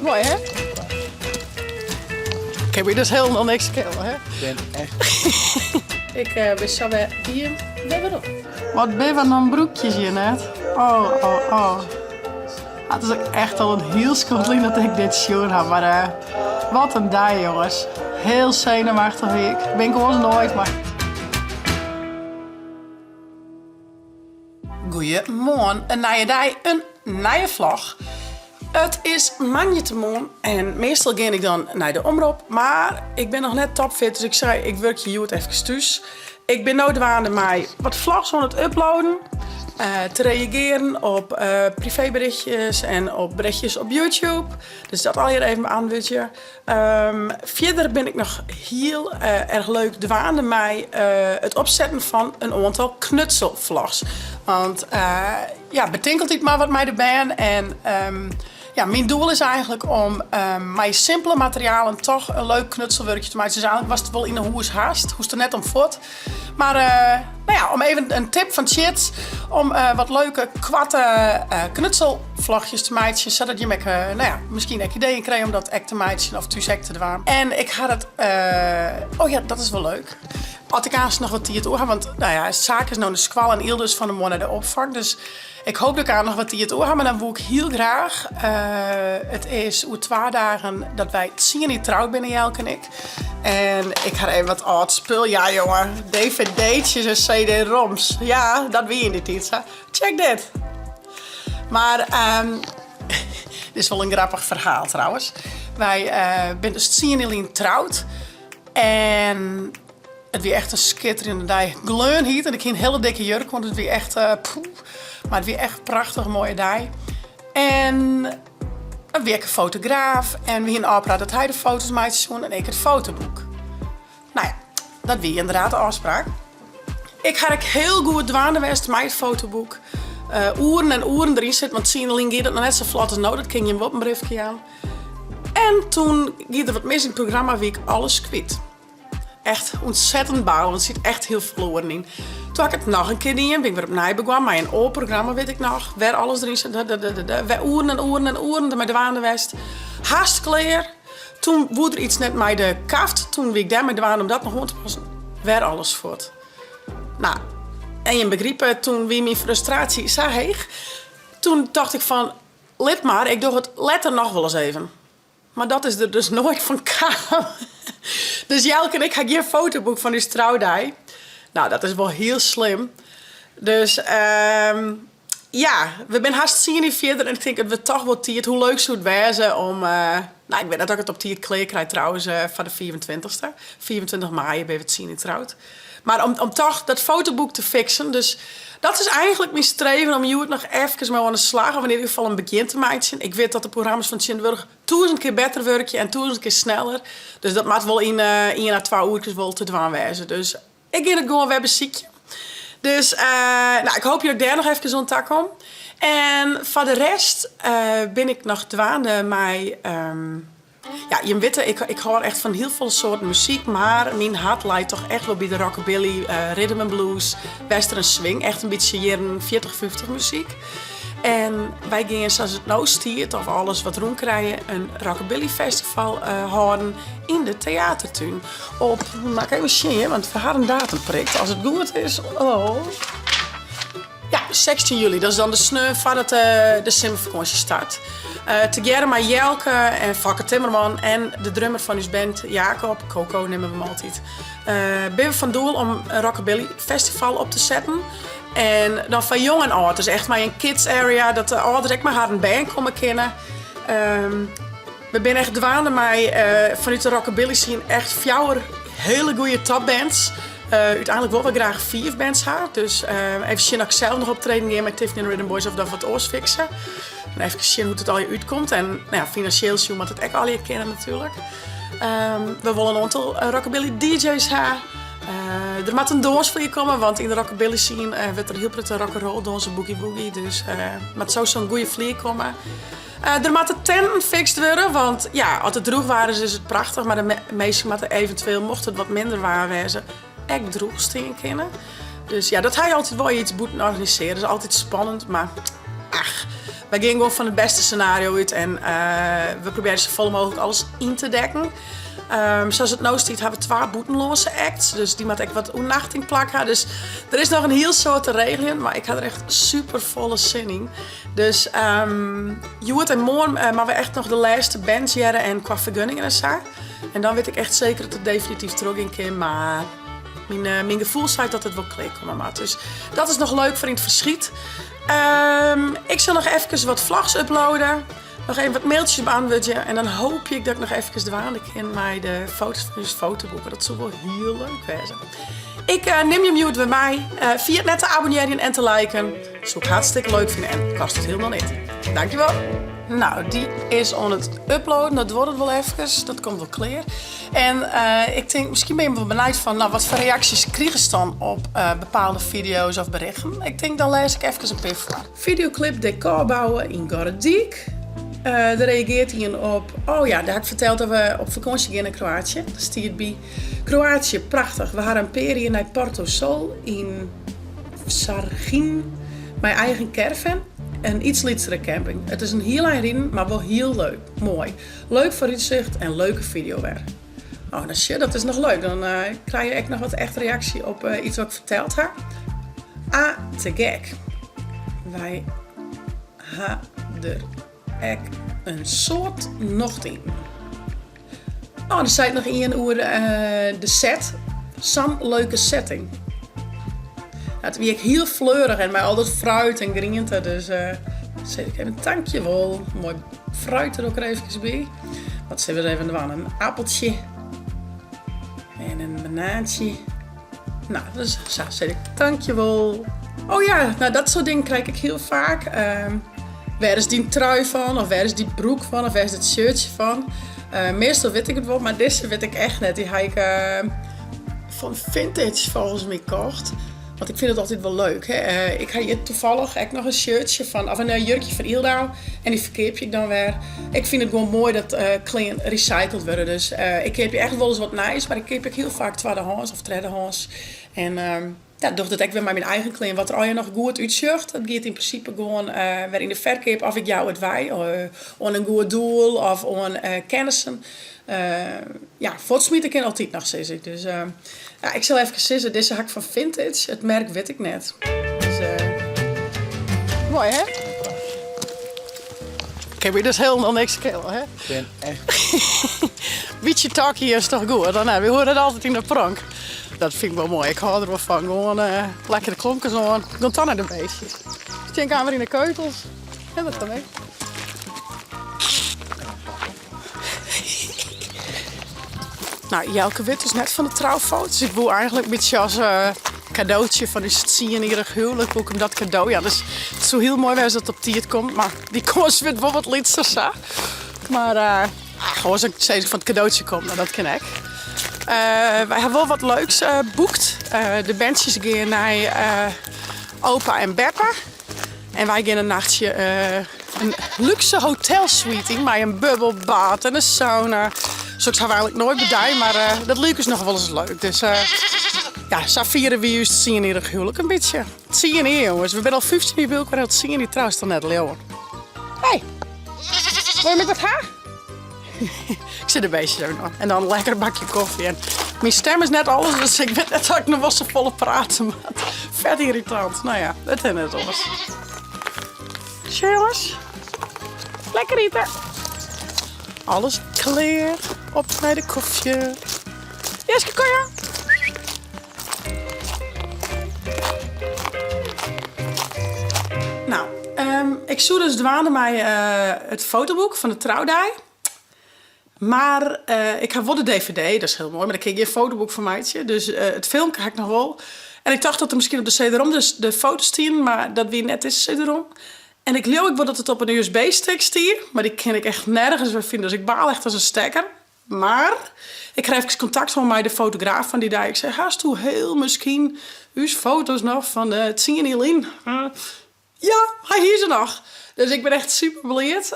Moai hè? Kin my dus hielendal niks skele hè? Ben echt. Ik bin sa wer by jim wer werom. Wat binne we dan broekjes hjir net? Oh, oh, oh. Ah, it is ek echt al in hiel skoft lyn dat ik dit sjoen ha, mar uh, wat in dei jonges. Heel senuwachtich wie ik. Bin ik oars noait, mar... Goeiemoarn, in nije dei, in nije vlog. It is moandeitemoarn en meastal gean ik dan nei de omrop, mar ik bin noch net topfit, dus ik sei ik wurkje hjoed efkes thús. Ik bin no dwaande mei wat vlogs oan it uploaden, eh, te reagearen op eh, privéberichtjes en op berichtjes op YouTube. Dus dat allegear even beantwurdzje. Um, fierder bin ik noch hiel uh, erch leuk dwaande mei uh, it opsetten fan in oantal knutselvlogs. Want uh, ja, betink altyd mar wat mei de bern en um, ja, myn doel is eigentlik om um, mei simpele materialen toch in leuk knutselwurkje te meitsjen. Dus eigentlik watst wol yn 'e hûs hast, hoechst der net om fuort. Mar uh, nou ja, om even in tip fan Tjits om uh, wat leuke koarte uh, knutselvlogjes te meitsjen, sadat jim ek, nou ja, miskien ek ideeën krije om dat ek te meitsjen of thús ek te dwaan. En ik ha dat, oh ja, dat is wol leuk. As ik aanst noch wat tiid oer ha, want nou ja, Sake is no nei skoalle en Ylde is fan 'e moarn nei de opfang, dus ik hoop dat ik aanst noch wat tiid oer ha, mar dan woe ik hiel graach, it is oer twa dagen dat wy tsien jier troud binne, Jelke en ik. En ik ha even wat âld spul. Ja, jonge, dvd'tjes en cd-roms. Ja, dat wie yn dy tiid sa. Check dit. Mar um, dit is wol in grappich ferhaal trouwens. Wy uh, binne dus tsien jier lyn troud. En it wie echt in skitterjende dei. Gleonhyt en ik hie in hiele dikke jurk, want it wie echt, uh, mar it wie echt prachtich moaie dei. En Dan wie ek in fotograaf en we hiene ôfpraat dat hy de foto's meitsje soe en ik it fotoboek. Nou ja, dat wie ynderdaad de ôfspraak. Ik ha ek hiel goed dwaande west mei it fotoboek. Uh, oeren en oeren deryn sit, want tsien lyn gie dat noch net sa flot as no, dat kin jim wol in briefke jaan. En toen gie der wat mis yn it programma, wie ik alles kwyt. Echt ûntsettend balen, want der siet echt hiel folle oeren yn. Toen ha ik it noch in kear dien, bin ik wer opnij begûn mei in oar programma, wit ik noch, wêr alles deryn sit. Wer oeren en oeren en oeren dermei dwaande west. Hast klear. Toen woe der iets net mei de kaft, toen wie ik dêrmei dwaande om dat noch oan te passen. Wer alles fuort. Nou, en jim begripe, toen wie myn frustraasje sa heech. Toen tocht ik fan, lit mar, ik doch it letter noch wolris even. Mar dat is der dus noait fan kaam. Dus Jelke en ik ha gjin fotoboek fan ús troudei. Nou, dat is wol hiel slim. Dus ehm, ja, we binne hast tsien jier fierder en ik tink it wurdt toch wol tiid. Hoe leuk soe it wêze om, uh, nou, ik wit net oft ik it op tiid klear krij trouwens uh, foar de 25ste. 25 maaie binne we tsien jier troud. Mar om, om toch dat fotoboek te fixen. Dus dat is eigentlik myn streven om hjoed noch efkes mei oan de slach, of yn ieder gefal in begjin te meitsjen. Ik wit dat de programma's fan tsjintwurdich tûzen kear better wurkje en tûzen kear sneller. Dus dat moat wol yn uh, ien à twa oerkes wol te dwaan wêze. Dus ik gean it gewoan wer besykjen. Dus uh, nou, ik hoopje dat ik dêr noch efkes oan takom. En foar de rest uh, bin ik noch dwaande mei... Um, Ja, jim witte, ik, ik hâld echt fan hiel folle soarten muzyk, mar myn hart leit toch echt wol by de rockabilly, uh, rhythm and blues, western swing. Echt in bytsje jierren 40, 50 muzyk. En wy gean, sa't it no stiet, of alles wat rûn krije, in rockabilly festival uh, hâlden yn de teatertún. Op, moat ik even sjen, want we ha in datum prikt. As it goed is, oh. Ja, 16 july, dat is dan de sneon foardat de, de simmerfakânsje start. Uh, tegearre mei Jelke en Fokke Timmerman en de drummer fan ús band Jacob, Coco neame we him altyd, uh, binne we fan doel om in rockabilly festival op te setten. En dan foar jong en âld, dus echt mei in kids area, dat de âlders ek mei harren bern komme kinne. Um, we binne echt dwaande mei uh, fanút de rockabilly scene echt fjouwer hiele goede topbands. Uh, úteinlik wolle we graach fiif bands ha. Dus uh, even sjen of ik sels noch optreden gean mei Tiffany and the Rhythm Boys of dat wat oars fixe. En even sjen hoe't it allegear útkomt. En nou ja, finansjeel sjoen moat it ek allegear kinne natuerlik. Um, we wolle in oantal rockabilly DJ's ha. Uh, der moat in dânsflier komme, want yn de rockabilly scene uh, wurdt der hiel protte rock'n'roll dânse boogie woogie. Dus uh, moat sowieso in goede flier komme. Uh, der moatte tenten fixt wurde, want ja, as it droech waar is, is it prachtich. Mar de minsken moatte eventueel, mocht it wat minder waar wêze, ek droech stean kinne. Dus ja, dat ha je altyd wol iets bûten organisearje. Dat is altyd spannend, mar ach. Wy gean gewoan fan it bêste senario út en we probearje safolle mooglik alles yn te dekken. Sa's it no stiet ha we twa bûtenlânske acts, dus dy moatte ek wat oernachting plak ha. Dus der is noch in hiel soad te regeljen, mar ik ha der echt super folle sin yn. Dus hjoed en moarn moatte we echt noch de lêste bands hearre en kwa fergunningen en sa. En dan wit ik echt seker dat it definityf trochgean kin, mar myn gefoel seit dat it wol klear komme moat. Dus dat is noch leuk foar yn it ferskyt. Ik sil noch efkes wat vlogs uploaden. Noch even wat mailtsjes beantwurdzje en dan hoopje ik dat ik noch efkes dwaande kin mei de foto's fan ús fotoboek. Dat soe wol hiel leuk wêze. Ik eh, nim jim hjoed wer mei. Uh, ferjit net te abonnearjen en te liken. Soe ik hartstikke leuk fine en kostet hielendal neat. Dankjewol. Nou, dy is oan it uploaden. Dat duorret wol efkes. Dat komt wol klear. En eh, ik tink, miskien binne jim wol benijd fan, nou, wat foar reaksjes krigest dan op bepaalde fideo's of berichten? Ik tink, dan lês ik efkes in pear foar. Fideoklip dekor bouwe yn Gorredyk. Dêr reagearret ien op, oh ja, dêr ha ik ferteld dat we op fakânsje gean nei Kroatië. Dêr stiet by, Kroatië, prachtich. We hawwe in pear jier nei Porto Sol yn Vrsargin mei eigen caravan in iets lytsere camping. It is in hiel ein riden, mar wol hiel leuk. Moai. Leuk foarútsicht en leuke fideo wer. Oh, dan sjoch, dat is noch leuk. Dan krije je ek noch wat echt reaksje op iets wat ik ferteld ha. Ah, te gek. Wy ha der ek in soad nocht yn. Oh, der seit noch ien oer de set. Sa'n leuke setting. It wie ek hiel fleurich en mei al dat fruit en griente, dus sis ik even tankjewol. Moai fruit der ek efkes by. Wat sille we even dwaan? In appeltsje en in banaantsje. Nou, dus sa sis ik tankjewol. Oh ja, nou dat soart dingen krij ik ek hiel faak. Wêr is dyn trui fan? Of wêr is dy broek fan? Of wêr is dit shirtsje fan? Meastal wit ik it wol, mar dizze wit ik echt net. Dy ha ik fan Vintage folgens my kocht. Want ik fyn it altyd wol leuk. Hè. Ik ha hjir toevallig ek noch in shirtsje fan, of in jurkje fan Yldau. En dy ferkeapje ik dan wer. Ik fyn it gewoan moai dat klean recycled wurde. Dus ik keapje echt wolris wat nijs, mar ik keapje ek hiel faak twaddehâns of treddehâns. En ja, doch dat ek wer mei myn eigen klean. Wat der allegear noch goed útsjocht, dat giet yn prinsipe gewoan wer yn de ferkeap. Of ik jou it wei oan in goed doel of oan kennissen. Ja, fuortsmite kin altyd noch, sis ik. Dus ja, ik sil efkes sizze, dizze ha ik fan Vintage. It merk wit ik net. Dus moai hè? Kin my dus hielendal niks skele hè? Kin echt. Bytsje talkie is toch goed? Dan, we hoare it altyd yn de prank. Dat fyn ik wol moai. Ik hâld der wol fan. Gewoan lekker de klompkes oan. Gewoan toch nei de beestjes. Tsjin wer yn de keutels. En dat kan ek. Nou, Jelke wit dus net fan de troufoto's. Ik woe eigentlik in bytsje as kadootsje fan ús tsienjierrich huwlik, woe ik him dat kado jaan. Dus it soe hiel moai wêze dat it op tiid komt, mar dy kâns wurdt wol wat lytser sa. Mar uh, oars dan sis ik fan it kadootsje komt, no dat kin ek. Uh, wy ha wol wat leuks uh, boekt. de berntsjes gean nei opa en beppe. En wy gean in nachtsje in luxe hotelsuite yn mei in bubbelbad en in sauna. Soks ha we eigentlik noait bedij, mar dat liek ús noch wolris leuk. Dus ja, sa fiere wy ús tsienjierrich huwlik in bytsje. Tsien jier, jonges. We binne al 15 jier by elkoar en al tsien jier troud, is toch net leauwen. Hey, wol je my wat ha? Ik sit de beestjes even noch. En dan lekker bakje kofje. En myn stem is net alles, dus ik wit net oft ik noch wol safolle prate moat. Fet yrritant. No ja, it is net oars. Sjoch jonges. Lekker ite. Alles klear. Op nei de kofje. Jeske, kom ja. Nou, ik soe dus dwaande mei it fotoboek fan de troudei. Mar ik ha wol de dvd, dat is hiel moai, mar dêr kin ik gjin fotoboek fan meitsje. Dus it filmke ha ik noch wol. En ik tocht dat der miskien op de cd-rom dus de foto's stienen, mar dat wie net dizze cd-rom. En ik leau ek wol dat it op in usb-stick stie, mar dy kin ik echt nergens wer fine. Dus ik baal echt as in stekker. Mar ik ha efkes kontakt hân mei de fotograaf fan dy dei. Ik sei, hasto hiel miskien ús foto's noch fan tsien jier lyn? Ja, hy hie se noch. Dus ik bin echt super bliid.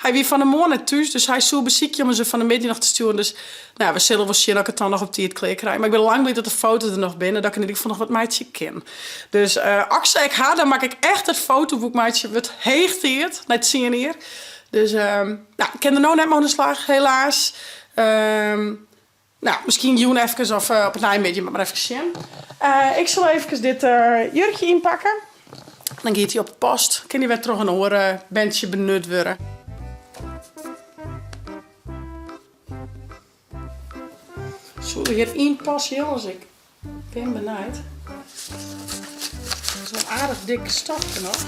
Hy wie fan 'e moarn net thús, dus hy soe besykje om se fan 'e middei noch te stjoeren. Dus nou ja, we sille wol sjen oft ik it dan noch op tiid klear krij. Mar ik bin lang bliid dat de foto's der noch binne, dat ik yn ieder gefal noch wat meitsje kin. Dus as ik se ek ha, dan moat ik echt it fotoboek meitsje. Wurdt heech tiid, nei tsien jier. Dus nou, ik kin der no net mei oan de slach, helaas. Nou, miskien jûn efkes of op 'e nije middei, moat mar efkes sjen. Ik sil efkes dit jurkje ynpakke. Dan giet hy op de post. Kin hy wer troch in oar berntsje benut wurde. Soe er hjir yn passe, jonges? Ik bin benijd. Dat is wol aardich dik stofke noch.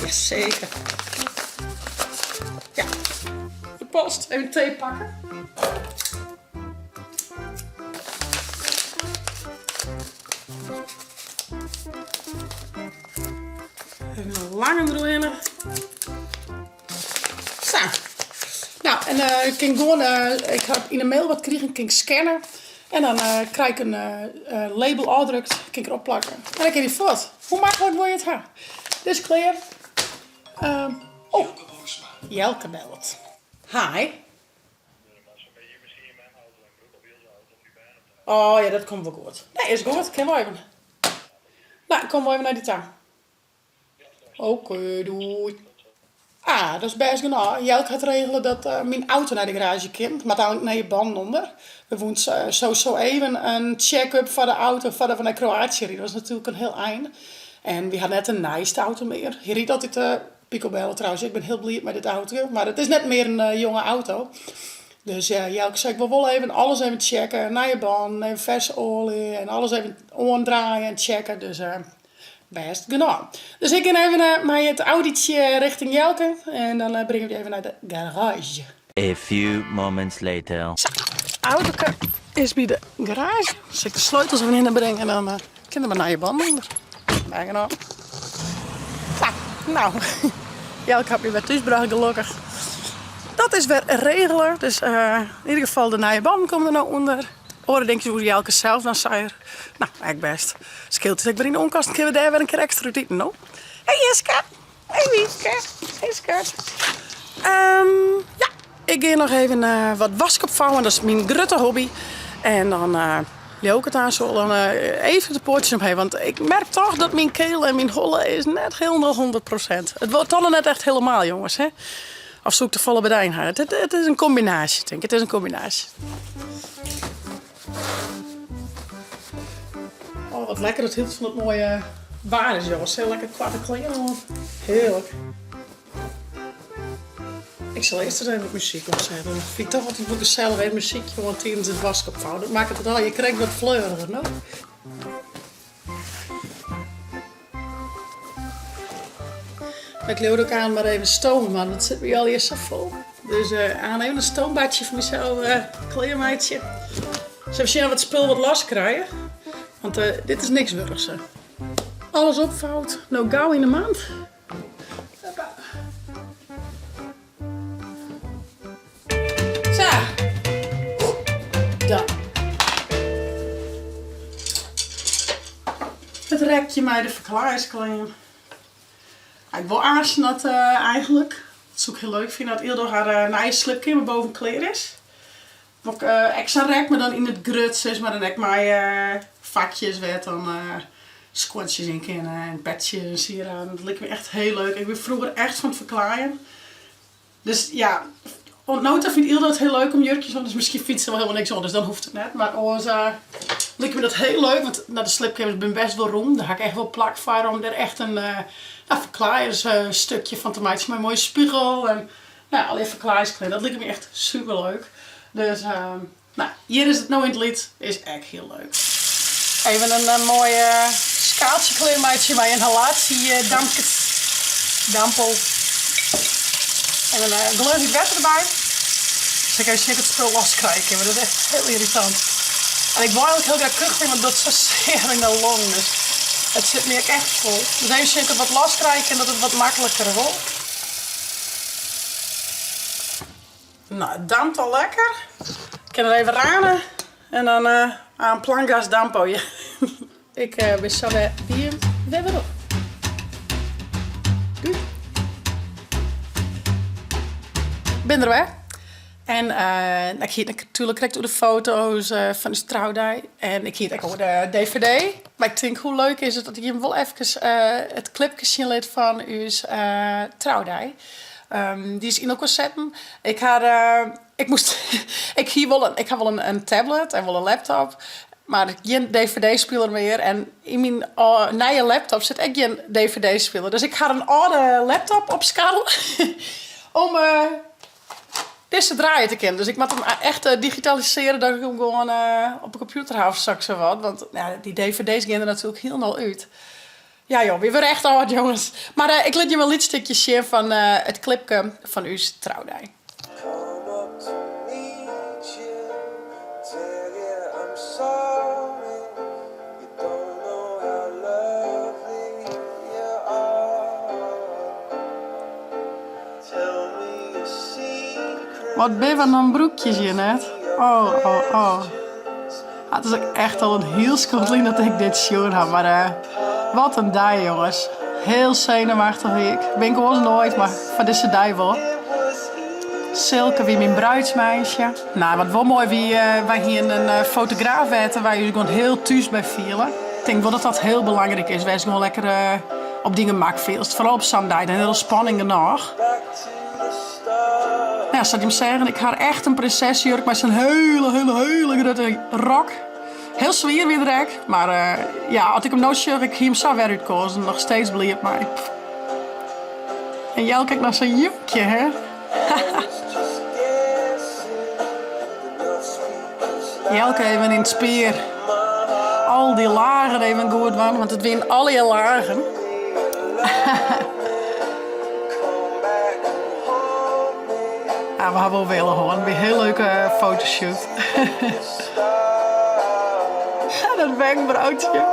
Jazeker. Ja, de post. Even thee pakke. Even in lange deroerhinne. Sa. Nou, en eh, ik kin gewoan, eh, ik ha yn 'e mail wat krigen, kin ik scanne. En dan eh, krij ik in label ôfdrukt, kin ik erop plakke. En dan kin dy fuort. Hoe maklik wol je it ha? Dit is klear. Ehm, oh, Jelke bellet. Hi. Oh ja, dat komt wol goed. Nee, is goed. Kin wol even. Nou, ik kom wol even nei dy ta. Oké, doei. Ah, dat is bêst genôch. Jelke hat regele dat myn auto nei de garaazje kin. Der moat eigenlik nije bannen ûnder. We woene sowieso even in check-up foar de auto foardat we nei Kroatië ride. Dat is natuerlik in hiel ein. En wy ha net de nijste auto mear. Hy rydt altyd picobello trouwens. Ik bin hiel bliid mei dit auto, mar it is net mear in jonge auto. Dus Jelke sei, ik wol wol even alles even checke. Nije bannen, even ferse oalje en alles even oandraaie en checke. Dus Bêst genôch. Dus ik gean even mei it Audi'tsje richting Jelke en dan bring ik dy even nei de garaazje. A few moments later. Sa, autoke is by de garaazje. Sil ik de sleutels even hinne bringe en dan kin der mar nije bannen ûnder. Bêst genôch. Sa, nou, Jelke hat my wer thúsbrocht gelokkich. Dat is wer regele, dus yn ieder gefal de nije bannen komme der no ûnder. Oare dinkjes oer Jelke sels dan sei er, no, ek bêst. Skeelt is ek wer yn de oankasten, kinne we dêr wer in kear ekstra út iten, no? Hey Jiske! Hey Wieske! Hey skat! Um, ja, ik gean noch even uh, wat wask opvouwen, dat is myn grutte hobby. En dan uh, leau ik it aanst wol dan uh, even de poartsjes omheech, want ik merk toch dat myn keel en myn holle is net hielendal 100%. It wurdt toch noch net echt helemaal, jonges, hè? Of soe ik te folle bedijn ha? It is in kombinaasje, tink ik. It is in kombinaasje. Oh, wat lekker dat hield fan dat moaie waar is, jongens. Heel lekker koarte klean oan. Hearlik. Ik sil earst ris even wat muzyk opsette. Dat fyn ik toch altyd wol gesellich, even muzykje oan tidens it wask opvouwen. Dat makket it allegear krekt wat fleuriger, no? Ik leau dat ik aanst mar even stome moat, want it sit my allegear sa fol. Dus aanst even in stoombadsje foar mysels klearmeitsje. Ris even sjen oft we it spul wat los krije. Want dit is niks wurdich sa. Alles opfoud, no gau yn de mand. Hoppa. Sa. Dan. It rekje mei de ferklaaiersklean. Ik wol aanst dat eigenlik, dat soe ik hiel leuk fine, dat Ildo har nije sliepkeamer boven klear is. Wol ik ek sa'n rek, mar dan yn it grut sis mar en ek mei fakjes wêr't dan skuontsjes yn kinne en petsjes en sieraden. Dat liket my echt hiel leuk. Ik wie froeger echt fan it ferklaaien. Dus ja, oant no ta fynt Ildo it hiel leuk om jurkjes oan, dus miskien fynt se wol helemaal niks oan, dus dan hoecht it net. Mar oars liket my dat hiel leuk, want no, de sliepkeamers binne bêst wol rûm. Dêr ha ik echt wol plak foar om dêr echt in no, ferklaaiersstukje fan te meitsjen mei in moaie spegel en no ja, allegear ferklaaiersklean. Dat liket my echt superleuk. Dus no, hjir is it no yn it lyts, is ek hiel leuk. Even in moai skaaltsje klearmeitsje mei ynhalaasjedampkes, dampel. En in gleonhyt wetter derby. Sil ik even sjen oft ik it spul los krije kin, want dat is echt hiel yrritant. En ik wol eigenlik hiel graach kuchelje, want it docht sa sear yn de longen, dus it sit my ek echt fol. Dus even sjen oft ik it wat los krije kin, dat it wat makliker wol. No, it dampt al lekker. Ik kin der even rane en dan aan plankgas dampo. Ik bin sa wer by jim wer werom. Doei. Bin der wer. En ik hie it natuerlik krekt oer de foto's fan ús troudei. En ik hie it ek oer de dvd. Mar ik tink, hoe leuk is it dat ik jim wol efkes it klipke sjen lit fan ús troudei. Dy is yn elkoar setten. Ik ha, ik moast, ik hie wol, ik ha wol in tablet en wol in laptop, mar gjin dvd-spiler mear. En yn myn nije laptop sit ek gjin dvd-spiler. Dus ik ha in âlde laptop opskarrele om dizze draaie te kinnen. Dus ik moat him echt digitalisearje dat ik him gewoan op 'e kompjûter ha of soksawat. Want dy dvd's gean der natuerlik hielendal út. Ja joh, wy wurde echt âld jonges. Mar ik lit jim in lyts stikje sjen fan it klipke fan ús troudei. Wat binne we dan broekjes hjir net? Oh, oh, oh. Ah, it is ek echt al in hiel skoft lyn dat ik dit sjoen ha, mar eh, wat in dei jonges. Heel senuwachtich wie ik. Bin ik oars noait, mar foar dizze dei wol. Silke wie myn bruidsmeisje. Nou, wat wol moai wie, eh, wy hienen in eh, fotograaf wêr't wy ús gewoan hiel thús by fiele. Ik tink wol dat dat hiel belangryk is, wêr'tst gewoan lekker op dyn gemak fielst. Foaral op sa'n dei, dan is der al spanning genôch. Ja, sa't jim seagen, ik ha echt in prinsesjurk mei sa'n hiele, hiele, hiele grutte rok. Hiel swier wie er ek, mar eh, ja, as ik him no sjoch, ik hie him sa wer útkozen. Noch steeds bliid mei. En Jelke ek noch sa'n jurkje, hè? Jelke even yn it spier. Al dy lagen even goed dwaan, want it wienen allegear lagen. Ja, we ha wol wille hân. Wie in hiel leuke fotoshoot. Dat wenkbrautsje.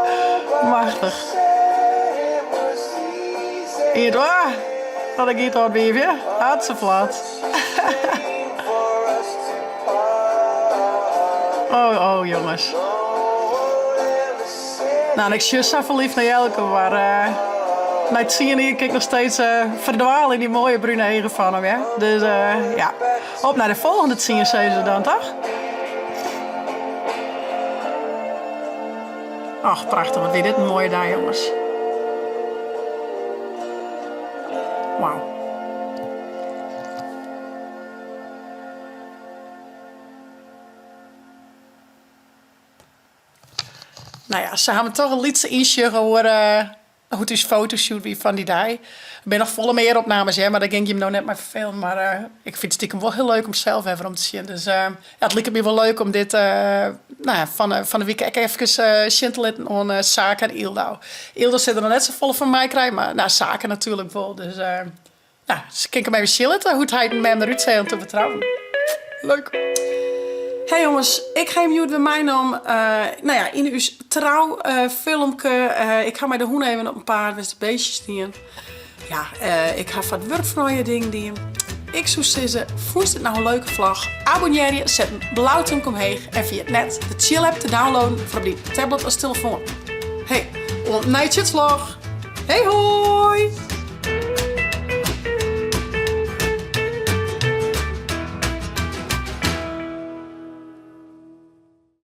Machtich. Iet, ah, dat giet al wiefje. Hartstikke Oh, oh, jonges. Nou, en ik sjoch sa ferliefd nei Jelke, mar uh, nei tsien jier kin ik noch steeds uh, ferdwale yn dy moaie brune eagen fan him. Ja? Dus uh, ja, op nei de folgjende tsien, sizze se dan, toch? Ach, prachtich, wat wie dit in moaie dei, jonges. Wauw. Nou ja, se hawwe toch in lytse ynsjoch oer eh, hoe't ús fotoshoot wie fan dy dei. Der binne noch folle mear opnames hear, mar dêr gean ik jim no net mei ferfelen. Mar eh, ik fyn it stiekem wol hiel leuk om sels wer werom te sjen. Dus eh, ja, it liket my wol leuk om dit nou ja, fan, fan de wike ek efkes sjen te litten oan Sake en Yldau. Yldau sil der noch net safolle fan meikrije, mar nou, Sake natuerlik wol. Dus nou, kin ik him even sjen litte hoe't heit en mem derút seagen doe't we trouden. Leuk. Hey jonges, ik ha jim hjoed wer meinommen uh, nou ja, yn ús troufilmke. Uh, ik ha mei de hûn even op 'en paad west, de beestjes dien. Ja, uh, ik ha foar it wurk fan allegear dingen dien. Ik soe sizze, fûnst it no in leuke vlog? Abonnearje, set in blau túmke omheech en ferjit net de Tsjil app te downloaden foar op dyn tablet as telefoan. Hey, oant nei tsjuts vlog. Hey ho!